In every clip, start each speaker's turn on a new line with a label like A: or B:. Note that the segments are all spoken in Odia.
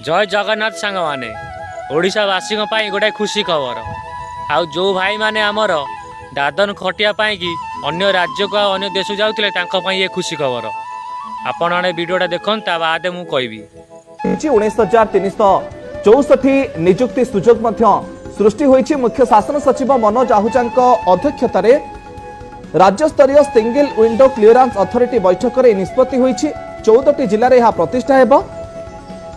A: ଜୟ ଜଗନ୍ନାଥ ସାଙ୍ଗମାନେ। ଓଡ଼ିଶାବାସୀଙ୍କ ପାଇଁ ଗୋଟାଏ ଖୁସି ଖବର। ଆଉ ଯେଉଁ ଭାଇମାନେ ଆମର ଦାଦନ ଖଟିବା ପାଇଁକି ଅନ୍ୟ ରାଜ୍ୟକୁ ଆଉ ଅନ୍ୟ ଦେଶକୁ ଯାଉଥିଲେ, ତାଙ୍କ ପାଇଁ ଏ ଖୁସି ଖବର। ଆପଣମାନେ ଭିଡ଼ିଓଟା ଦେଖନ୍ତୁ, ତା ବାଦେ ମୁଁ କହିବି।
B: 19,364 ନିଯୁକ୍ତି ସୁଯୋଗ ମଧ୍ୟ ସୃଷ୍ଟି ହୋଇଛି। ମୁଖ୍ୟ ଶାସନ ସଚିବ ମନୋଜ ଆହୁଜାଙ୍କ ଅଧ୍ୟକ୍ଷତାରେ ରାଜ୍ୟସ୍ତରୀୟ ସିଙ୍ଗଲ ୱିଣ୍ଡୋ କ୍ଲିୟରାନ୍ସ ଅଥରିଟି ବୈଠକରେ ଏହି ନିଷ୍ପତ୍ତି ହୋଇଛି। 14ଟି ଜିଲ୍ଲାରେ ଏହା ପ୍ରତିଷ୍ଠା ହେବ।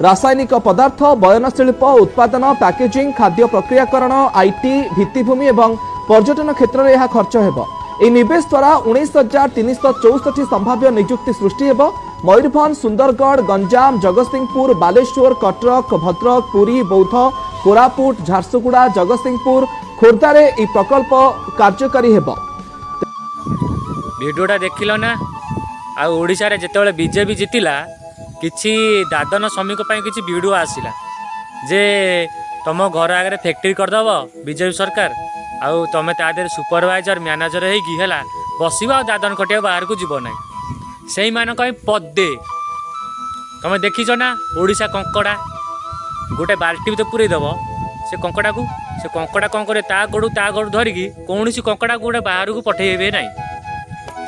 B: ରାସାୟନିକ ପଦାର୍ଥ, ବୟନଶିଳ୍ପ, ଉତ୍ପାଦନ, ପ୍ୟାକେଜିଂ, ଖାଦ୍ୟ ପ୍ରକ୍ରିୟାକରଣ, IT, ଭିତ୍ତିଭୂମି ଏବଂ ପର୍ଯ୍ୟଟନ କ୍ଷେତ୍ରରେ ଏହା ଖର୍ଚ୍ଚ ହେବ। ଏହି ନିବେଶ ଦ୍ୱାରା 19,364 ସମ୍ଭାବ୍ୟ ନିଯୁକ୍ତି ସୃଷ୍ଟି ହେବ। ମୟୂରଭଞ୍ଜ, ସୁନ୍ଦରଗଡ଼, ଗଞ୍ଜାମ, ଜଗତସିଂହପୁର, ବାଲେଶ୍ୱର, କଟକ, ଭଦ୍ରକ, ପୁରୀ, ବୌଦ୍ଧ, କୋରାପୁଟ, ଝାରସୁଗୁଡ଼ା, ଜଗତସିଂହପୁର, ଖୋର୍ଦ୍ଧାରେ ଏହି ପ୍ରକଳ୍ପ କାର୍ଯ୍ୟକାରୀ ହେବ।
A: ଭିଡ଼ିଓଟା ଦେଖିଲ ନା? ଆଉ ଓଡ଼ିଶାରେ ଯେତେବେଳେ ବିଜେପି ଜିତିଲା, କିଛି ଦାଦନ ଶ୍ରମିକ ପାଇଁ କିଛି ଭିଡ଼ିଓ ଆସିଲା ଯେ ତମ ଘର ଆଗରେ ଫ୍ୟାକ୍ଟ୍ରି କରିଦେବ ବିଜେପି ସରକାର, ଆଉ ତମେ ତା ଦେହରେ ସୁପରଭାଇଜର, ମ୍ୟାନେଜର ହେଇକି ହେଲା ବସିବ, ଆଉ ଦାଦନ ଖଟିବାକୁ ବାହାରକୁ ଯିବ ନାହିଁ। ସେଇମାନଙ୍କ ପାଇଁ ପଦେ। ତମେ ଦେଖିଛ ନା ଓଡ଼ିଶା କଙ୍କଡ଼ା? ଗୋଟେ ବାଲ୍ଟି ଭିତରେ ପୁରେଇ ଦେବ ସେ କଙ୍କଡ଼ାକୁ, ସେ କଙ୍କଡ଼ା କ'ଣ କରିବ? ତା ଗୋଡ଼ୁ ତା ଗୋଡ଼ୁ ଧରିକି କୌଣସି କଙ୍କଡ଼ାକୁ ଗୋଟେ ବାହାରକୁ ପଠେଇବେ ନାହିଁ।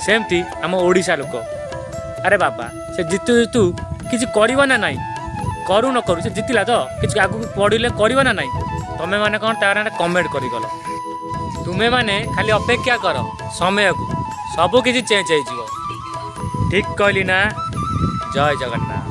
A: ସେମିତି ଆମ ଓଡ଼ିଶା ଲୋକ। ଆରେ ବାବା, ସେ ଜିତୁ ଜିତୁ କିଛି କରିବ ନା ନାହିଁ? କରୁ ନ କରୁ, ସେ ଜିତିଲା ତ, କିଛି ଆଗକୁ ପଢ଼ିଲେ କରିବ ନା ନାହିଁ? ତମେମାନେ କ'ଣ ତା ନାଁରେ କମେଣ୍ଟ କରିଗଲ? ତୁମେମାନେ ଖାଲି ଅପେକ୍ଷା କର ସମୟକୁ, ସବୁ କିଛି ଚେଞ୍ଜ ହେଇଯିବ। ଠିକ୍ କହିଲି ନା? ଜୟ ଜଗନ୍ନାଥ।